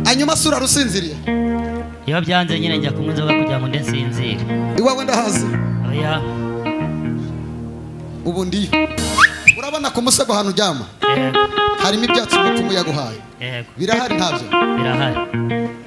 Hanyuma sura rusinziriye. Iyo byanze nyine njya kunywa inzoga kugira ngo nde nsinzire. Iwawe ndahazi. Oya. Ubu ndiyo. Urabona ku musego ahantu uryama? Yego. Harimo ibyatsi umupfumu yaguhaye. Yego. Birahari ntabyo? Birahari.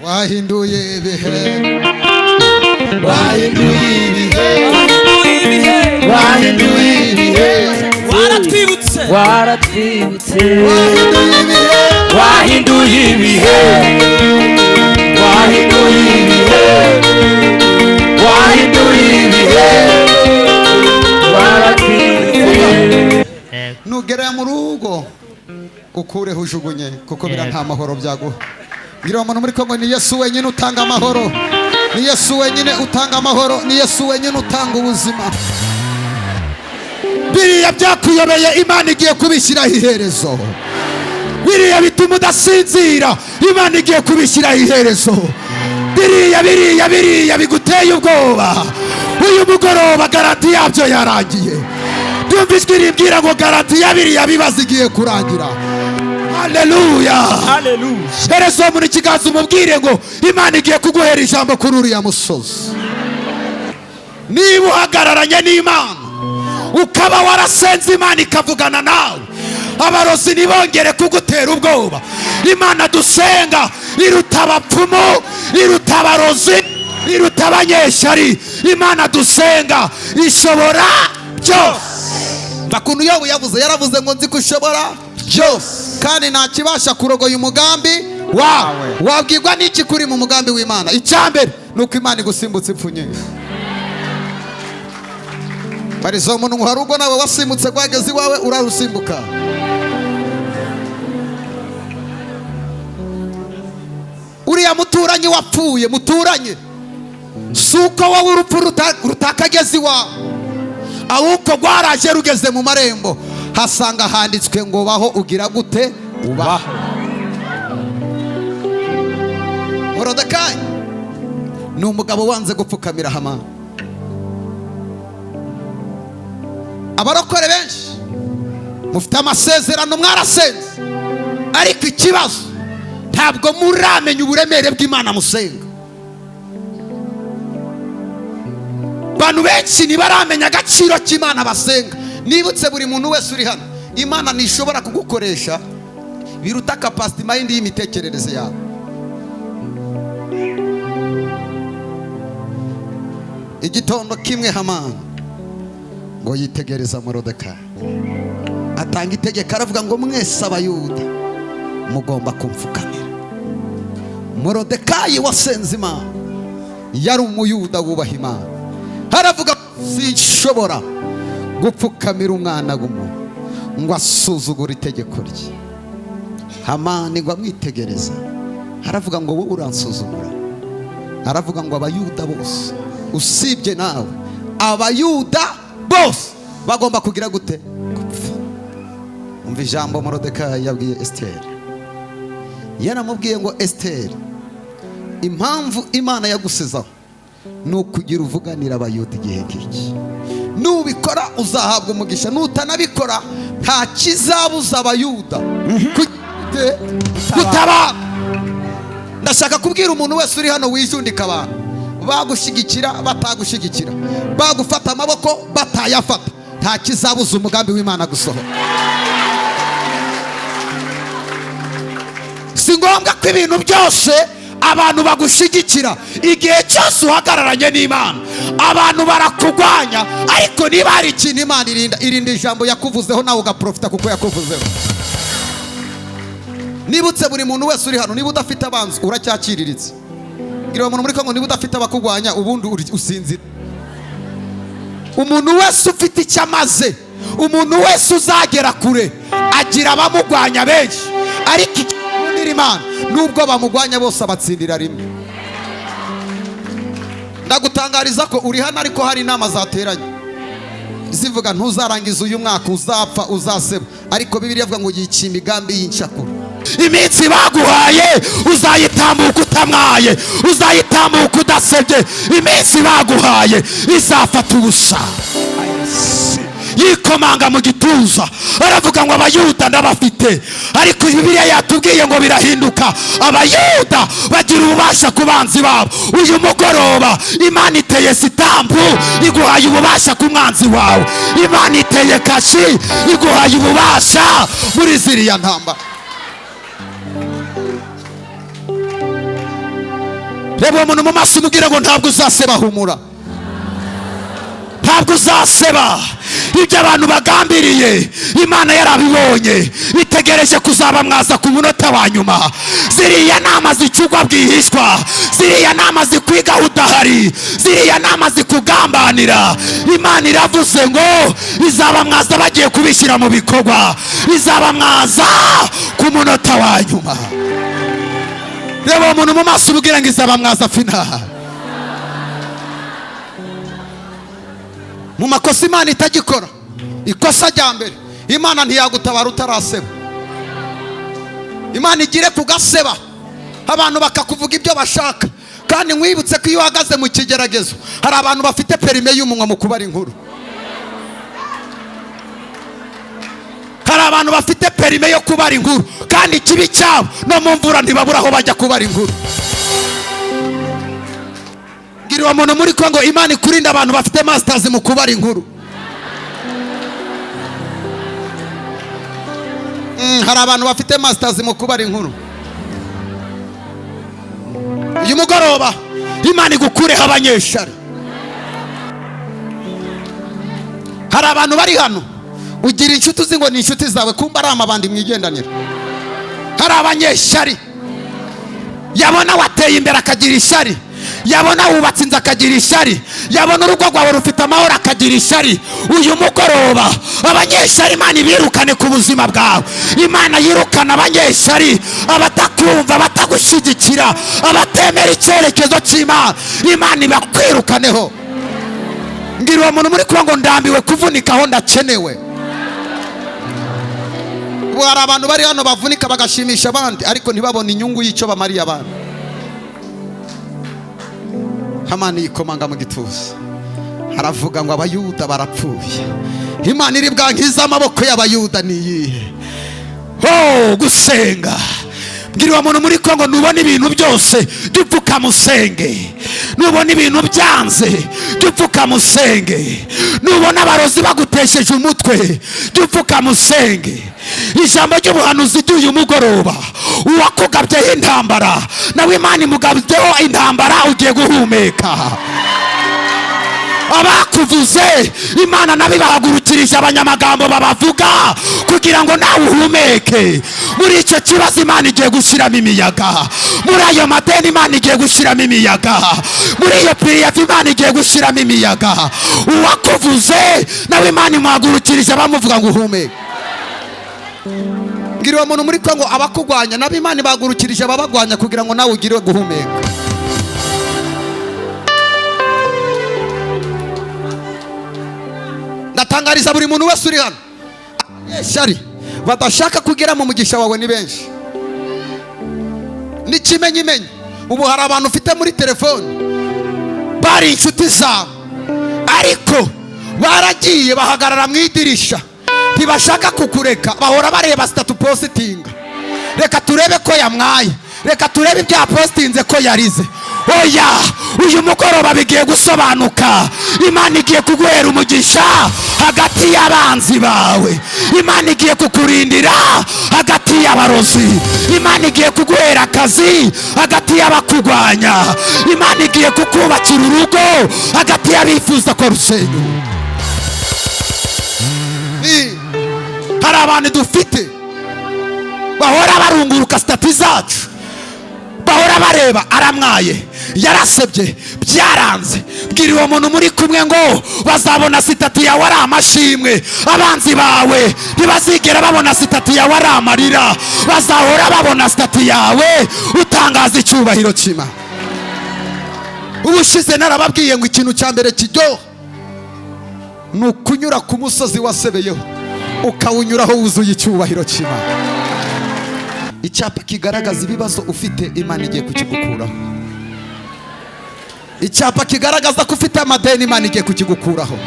Wahinduye ibihe. Wahinduye ibihe. Wahinduye ibihe. Waratwibutse. Waratwibutse. Wahinduye ibihe. Wahinduye ibihe. Wahinduye ibihe. Wahinduye ibihe. Waratwibutse. Yego. Nugera mu rugo ukureho ujugunye kuko bira nta mahoro byaguha. Ngira umuntu muri Kongo ni Yesu wenyine utanga amahoro. Ni Yesu wenyine utanga amahoro, ni Yesu wenyine utanga ubuzima. Biriya byakuyobeye Imana igiye kubishyiraho iherezo. Biriya bituma udasinzira Imana igiye kubishyiraho iherezo. Biriya biriya biriya biguteye ubwoba, uyu mugoroba garanti yabyo yarangiye. Ndumva ijwi rimbwira ngo garanti ya biriya bibazo igiye kurangira. Haleluya. Haleluya. Herezo muri kiganza umubwire ngo Imana igiye kuguhera ijambo kuri uriya musozi. Niba uhagararanye n'Imana ukaba warasenze Imana ikavugana nawe, abarozi ntibongere kugutera ubwoba. Imana dusenga iruta abapfumu, iruta abarozi, iruta abanyeshyari. Imana dusenga ishobora byose. Bakuntu Yobu yavuze, yaravuze ngo nzi ko ushobora byose kandi nta kibasha kurogoya umugambi wawe. Wabwirwa n'iki kuri mu mugambi w'Imana? Icyambere ni uko Imana igusimbutse impfu nyinshi. Barizo umuntu hari ubwo nawe wasimutse rwageze iwawe urarusimbuka. Uriya muturanyi wapfuye muturanye, si uko wowe urupfu rutakageze iwawe, ahubwo rwaraje rugeze mu marembo hasanga handitswe ngo baho ugira gute ubaho. Morodekayi ni umugabo wanze gupfukamira Hamani. Abarokore benshi mufite amasezerano mwarasenze, ariko ikibazo ntabwo muramenya uburemere bw'Imana musenga. Abantu benshi ntibaramenya agaciro k'Imana basenga. Nibutse buri muntu wese uri hano, Imana ntishobora kugukoresha biruta capacity mind y'imitekerereze yawe. Igitondo kimwe Hamani ngo yitegereza Morodekayi, atanga itegeko aravuga ngo mwese Abayuda mugomba kumfukamira. Morodekayi wasenze Imana yari umuyuda wubaha Imana, aravuga sinshobora gupfukamira umwana w'umuntu ngo asuzugure itegeko rye. Hamani ngo amwitegereza aravuga ngo wowe uransuzugura. Aravuga ngo Abayuda bose usibye nawe, Abayuda bose bagomba kugira gute? Gupfa. Umva ijambo Morodekayi yabwiye Esiteri. Yaramubwiye ngo Esiteri, impamvu Imana yagusizaho ni ukugira uvuganira Abayuda igihe nk'iki. Nubikora uzahabwa umugisha, nutanabikora nta kizabuza Abayuda gutabara. Ndashaka kubwira umuntu wese uri hano wijundika abantu bagushyigikira batagushyigikira, bagufata amaboko batayafata, nta kizabuza umugambi w'Imana gusohora. Si ngombwa ko ibintu byose abantu bagushyigikira. Igihe cyose uhagararanye n'Imana abantu barakugwanya, ariko niba hari ikintu Imana irinda, irinda ijambo yakuvuzeho nawe ugaprofita kuko yakuvuzeho. Nibutse buri muntu wese uri hano, niba udafite abanzi uracyakiriritse. Ngira umuntu muri Kongo, niba udafite abakugwanya ubundi usinzira. Umuntu wese ufite icyo amaze, umuntu wese uzagera kure agira abamugwanya benshi, ariko ikundira Imana nubwo bamugwanya bose abatsindira rimwe. Ndagutangariza ko uri hano ariko hari inama zateranye zivuga ntuzarangiza uyu mwaka, uzapfa uzaseba, ariko Bibiliya ivuga ngo yica imigambi y'incakura. Iminsi baguhaye uzayitambuka utamwaye, uzayitambuka udasebye. Iminsi baguhaye izafata ubusa. Yikomanga mu gituza, aravuga ngo Abayuda ndabafite. Ariko Bibiliya yatubwiye ngo birahinduka, Abayuda bagira ububasha ku banzi babo. Uyu mugoroba Imana iteye stamp, iguhaye ububasha ku mwanzi wawe. Imana iteye kashe, iguhaye ububasha muri ziriya ntambara. Reba uwo muntu mu maso, umubwire ngo ntabwo uzaseba, humura, ntabwo uzaseba. Ibyo abantu bagambiriye, Imana yarabibonye, itegereje kuzaba mwaza ku munota wa nyuma. Ziriya nama zicugwa bwihishwa, ziriya nama zikwiga udahari, ziriya nama zikugambanira, Imana iravuze ngo izaba mwaza bagiye kubishyira mu bikorwa, izaba mwaza ku munota wa nyuma. Reba uwo muntu mu maso, ubwira ngo izaba mwaza final. Mu makosa Imana itagikora, ikosa rya mbere, Imana ntiyagutabara utaraseba. Imana igire kugaseba, abantu bakakuvuga ibyo bashaka. Kandi nkwibutse ko iyo uhagaze mu kigeragezo, hari abantu bafite permis y'umunwa mu kubara inkuru. Hari abantu bafite permis yo kubara inkuru, kandi ikibi cyabo, no mu mvura ntibabura aho bajya kubara inkuru. Bwira uwo muntu muri Kongo, Imana ikurinda abantu bafite masters mu kubara inkuru. Hari abantu bafite masters mu kubara inkuru. Uyu mugoroba Imana igukureho abanyeshari. Hari abantu bari hano, ugira inshuti uzi ngo ni inshuti zawe, kumba ari amabandi mwigendanira. Hari abanyeshyari, yabona wateye imbere akagira ishyari, yabona wubatse inzu akagira ishyari, yabona urugo rwawe rufite amahoro akagira ishyari. Uyu mugoroba abanyeshyari Imana ibirukane ku buzima bwawe. Imana yirukana abanyeshyari, abatakumva, abatagushyigikira, abatemera icyerekezo cy'Imana, Imana ibakwirukaneho. Mbwira uwo muntu muri kuba ngo ndambiwe kuvunika aho ndakenewe. Ubu hari abantu bari hano bavunika bagashimisha abandi, ariko ntibabone inyungu y'icyo bamariye abandi. Hamani yikomanga mu gituza, aravuga ngo Abayuda barapfuye, Imana iri bwankize amaboko y'Abayuda ni iyihe? Oh, gusenga. Mbwira uwo muntu muri Kongo, nubona ibintu byose jya upfukama usenge. Nubona ibintu byanze, jya upfukama usenge. Nubona abarozi bagutesheje umutwe, jya upfukama usenge. Ijambo ry'ubuhanuzi ry'uyu mugoroba, uwakugabyeho intambara nawe Imana imugabyeho intambara, ugiye guhumeka. Abakuvuze, Imana nabo ibahagurukirije abanyamagambo babavuga kugira ngo nawe uhumeke. Muri icyo kibazo Imana igiye gushyiramo imiyaga, muri ayo madeni Imana igiye gushyiramo imiyaga, muri iyo préavis Imana igiye gushyiramo imiyaga. Uwakuvuze nawe Imana imuhagurukirije abamuvuga ngo uhumeke. Mbwira uwo muntu muri Kongo, abakugwanya nabo Imana ibahagurukirije ababagwanya kugira ngo nawe ugire guhumeka. Ndatangariza buri muntu wese uri hano, abanyeshyari badashaka kugera mu mugisha wawe ni benshi. N'ikimenyimenyi, ubu hari abantu ufite muri telefone bari inshuti zawe, ariko baragiye bahagarara mu idirisha, ntibashaka kukureka, bahora bareba status positinga: reka turebe ko yamwaye, reka turebe ibyo yapositinze ko yarize. Oya, uyu mugoroba bigiye gusobanuka. Imana igiye kuguhera umugisha hagati y'abanzi bawe, Imana igiye kukurindira hagati y'abarozi, Imana igiye kuguhera akazi hagati y'abakugwanya, Imana igiye kukubakira urugo hagati y'abifuza ko rusenyuka. Hari abantu dufite bahora barunguruka status zacu, bahora bareba aramwaye, yarasebye, byaranze. Bwira uwo muntu muri kumwe ngo bazabona status yawe ari amashimwe. Abanzi bawe ntibazigera babona status yawe ari amarira, bazahora babona status yawe utangaza icyubahiro cy'Imana. Ubushize narababwiye ngo ikintu cya mbere kiryoha ni ukunyura ku musozi wasebeyeho, ukawunyuraho wuzuye icyubahiro cy'Imana. Icyapa kigaragaza ibibazo ufite, Imana igiye kukigukuraho. Icyapa kigaragaza ko ufite amadeni, Imana igiye kukigukuraho.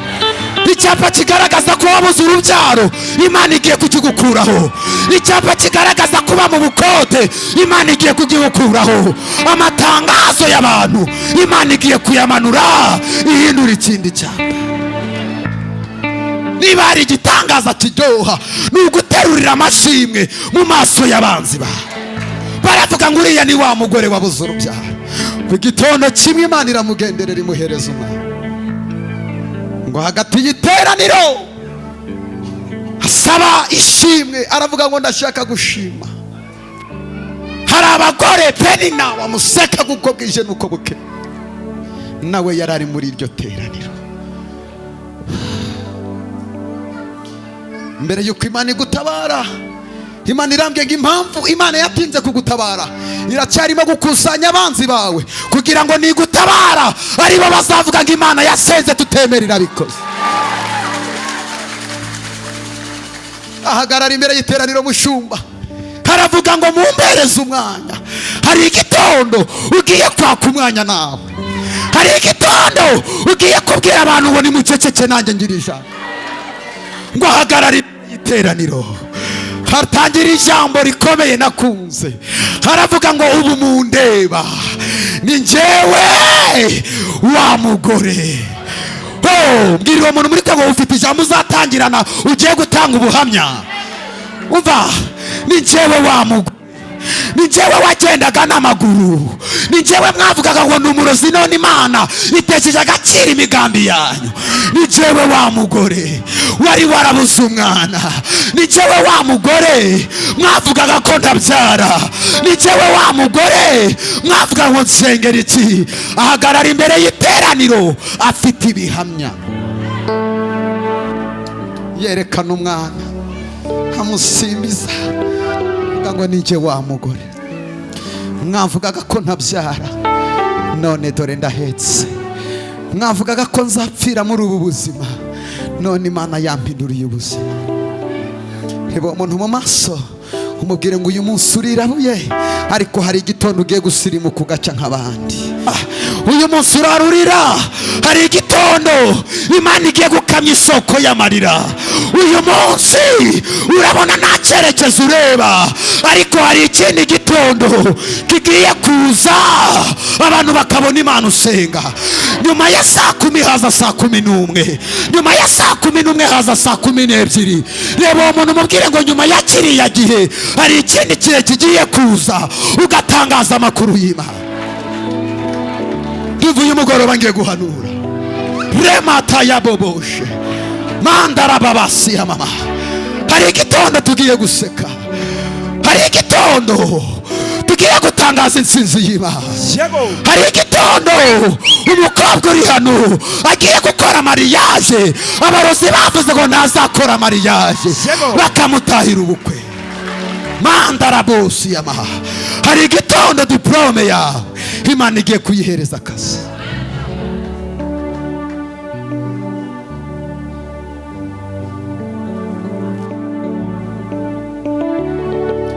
Icyapa kigaragaza ko wabuze urubyaro, Imana igiye kukigukuraho. Icyapa kigaragaza kuba mu bukode, Imana igiye kugikuraho. Amatangazo y'abantu, Imana igiye kuyamanura ihindura ikindi cyapa. Niba hari igitangaza kiryoha, ni uguterurira amashimwe mu maso y'abanzi bawe. Baravuga ngo uriya ni wa mugore wabuze urubyaro. Ku gitondo kimwe Imana iramugenderera, imuhereza umwana. Ngo hagati y'iteraniro asaba ishimwe, aravuga ngo ndashaka gushima. Hari abagore Penina wamuseka kuko bwije nuko buke, nawe yari ari muri iryo teraniro. Mbere yuko Imana igutabara, Imana irambwiye ngo impamvu Imana yatinze kugutabara, iracyarimo gukusanya abanzi bawe kugira ngo nigutabara aribo bazavuga ngo Imana yasenze tutemera irabikoze. Ahagarara imbere y'iteraniro mushumba, haravuga ngo mumpereze umwanya. Hari igitondo ugiye kwaka umwanya nawe, hari igitondo ugiye kubwira abantu ngo nimuceceke nanjye ngira ijambo. Ngo ahagarara imbere y'iteraniro, hatangira ijambo rikomeye nakunze. Haravuga ngo ubu mundeba ni njyewe wa mugore. Oh, mbwira uwo muntu muri ngo ufite ijambo uzatangirana, ugiye gutanga ubuhamya. Umva, ni njyewe wa mugore, ni njyewe wagendaga n'amaguru, ni njyewe mwavugaga ngo ni umurozi, none Imana itesheje agaciro imigambi yanyu. Ni njyewe wa mugore wari warabuze umwana, ni njyewe wa mugore mwavugaga ko ndabyara, ni njyewe wa mugore mwavuga ngo nsengera iki. Ahagarara imbere y'iteraniro afite ibihamya, yerekana umwana amusimbiza, ngo ni wa mugore mwavugaga ko ntabyara, none dore ndahetse. Mwavugaga ko nzapfira muri ubu buzima, none Imana yampinduriye ubuzima. Reba umuntu mu maso umubwire ngo uyu munsi urirabuye, ariko hari igitondo ugiye gusirimuka ugaca nk'abandi. Uyu munsi urarurira, hari igitondo Imana igiye gukamya isoko y'amarira. Uyu munsi urabona nta cyerekezo ureba, ariko hari ikindi gitondo kigiye kuza abantu bakabona Imana usenga. Nyuma ya saa 10 haza saa 11, nyuma ya saa 11 haza saa 12. Reba uwo muntu umubwire ngo nyuma ya kiriya gihe hari ikindi kihe kigiye kuza ugatangaza amakuru y'Imana. Ndivuye umugoroba ngiye guhanura remata ya boboshe mandarababasi ya mama. Hari igitondo tugiye guseka, hari igitondo tugiye gutangaza intsinzi y'Imana. Hari igitondo umukobwa uri hano agiye gukora mariage, abarozi bavuze ngo ntazakora mariage, bakamutahira ubukwe. Mandarabosi ya mama. Hari igitondo diplome yawe Imana igiye kuyihereza akazi.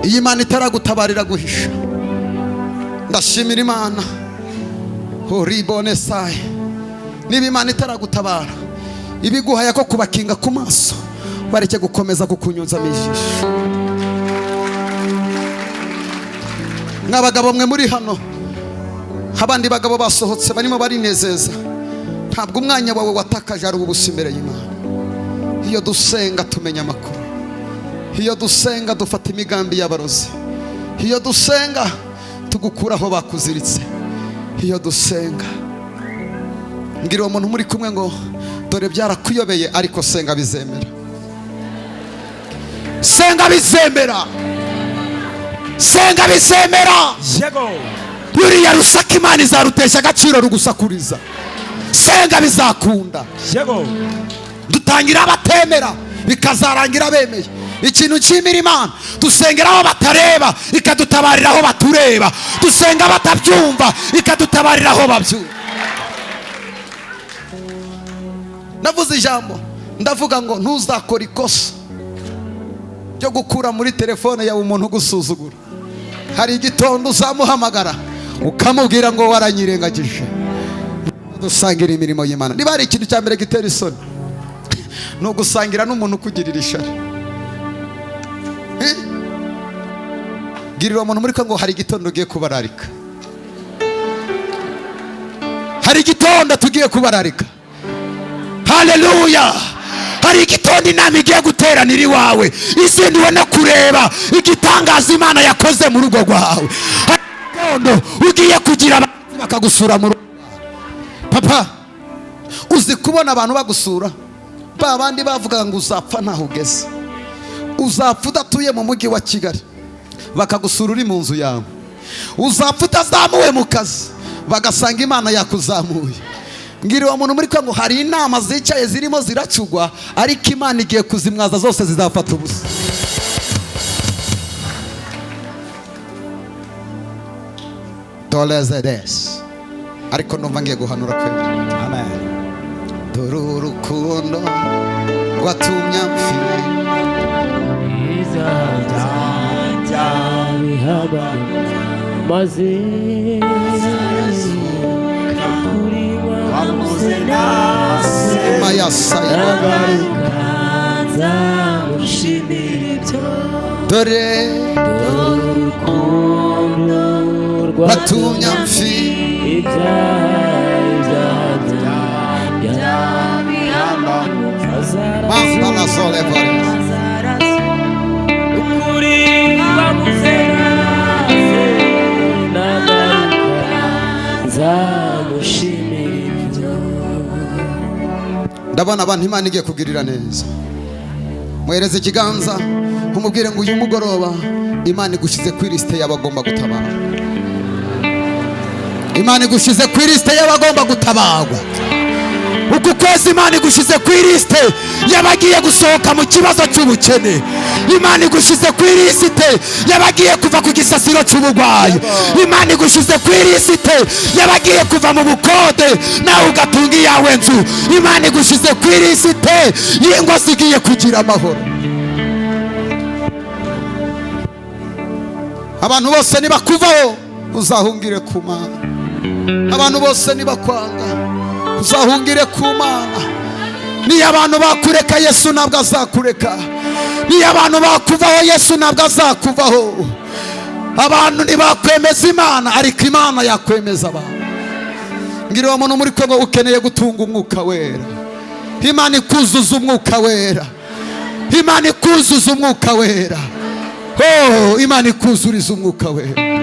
Iyi Imana itaragutabarira guhisha. Ndashimira Imana horibone sai. Niba Imana itaragutabara, ibiguhaya ko kubakinga ku maso, bareke gukomeza kukunyuza ijisho. Mwabagabo mwe muri hano, abandi bagabo basohotse barimo barinezeza, ntabwo umwanya wawe watakaje ari ubusa imbere y'Imana. Iyo dusenga tumenya amakuru, iyo dusenga dufata imigambi y'abarozi, iyo dusenga tugukuraho bakuziritse, iyo dusenga. Mbwira uwo muntu muri kumwe ngo dore byarakuyobeye, ariko senga bizemera, senga bizemera, senga bizemera. Ruriya rusaka Imana izarutesha agaciro rugusakuriza. Senga bizakunda. Dutangira abatemera bikazarangira bemeye. Ikintu cy'imira Imana, dusengera aho batareba ikadutabarira aho batureba, dusenga batabyumva ikadutabarira aho babyumva. Navuze ijambo ndavuga ngo ntuzakora ikosa ryo gukura muri telefone yawe umuntu ugusuzugura. Hari igitondo uzamuhamagara ukamubwira ngo waranyirengagije. Dusangira imirimo y'Imana. Niba hari ikintu cya mbere gitera isoni, Ni ugusangira n'umuntu ukugirira ishari. Girira umuntu muri ko ngo hari igitondo ugiye kubararika. Hari igitondo tugiye kubararika. Haleluya. Hari igitondo inama igiye guteranira iwawe, izinduwe no kureba igitangaza Imana yakoze mu rugo rwawe. Hari igitondo ugiye kugira abantu bakagusura mu rugo. Papa, uzi kubona abantu bagusura, ba bandi bavuga ngo uzapfa ntaho ugeze, uzapfa udatuye mu mujyi wa Kigali, bakagusura uri mu nzu yawe, uzapfa utazamuwe mu kazi, bagasanga Imana yakuzamuye. Mbwira uwo muntu muri ko ngo hari inama zicaye zirimo ziracugwa, ariko Imana igiye kuzimwaza zose zizafata ubusa. Dolezedes. Ariko numva ngiye guhanura kweli. Amen. Dore urukundo rwatumye mfire maze dore urukundo rwatumye mfire Ndabona abantu Imana igiye kugirira neza. Muhereze ikiganza umubwire ngo uyu mugoroba Imana igushize ku liste y'abagomba gutabara. Imana igushize ku liste y'abagomba gutabarwa. Uku kwezi Imana igushize ku liste y'abagiye gusohoka mu kibazo cy'ubukene. Imana igushize ku liste y'abagiye kuva ku gisasiro cy'ubugwayi. Imana igushize ku liste y'abagiye kuva mu bukode nawe ugatunga iyawe nzu. Imana igushize ku liste y'ingo zigiye kugira amahoro. Abantu bose nibakuvaho uzahungire ku Mana. Abantu bose nibakwanga uzahungire ku Mana. Niyo abantu bakureka Yesu ntabwo azakureka. Niyo abantu bakuvaho Yesu ntabwo azakuvaho. Abantu ntibakwemeza Imana, ariko Imana yakwemeza abantu. Ngira uwo muntu muri ko ngo ukeneye gutunga umwuka wera. Imana ikuzuza umwuka wera. Imana ikuzuza umwuka wera. Oh, Imana ikuzuriza umwuka wera.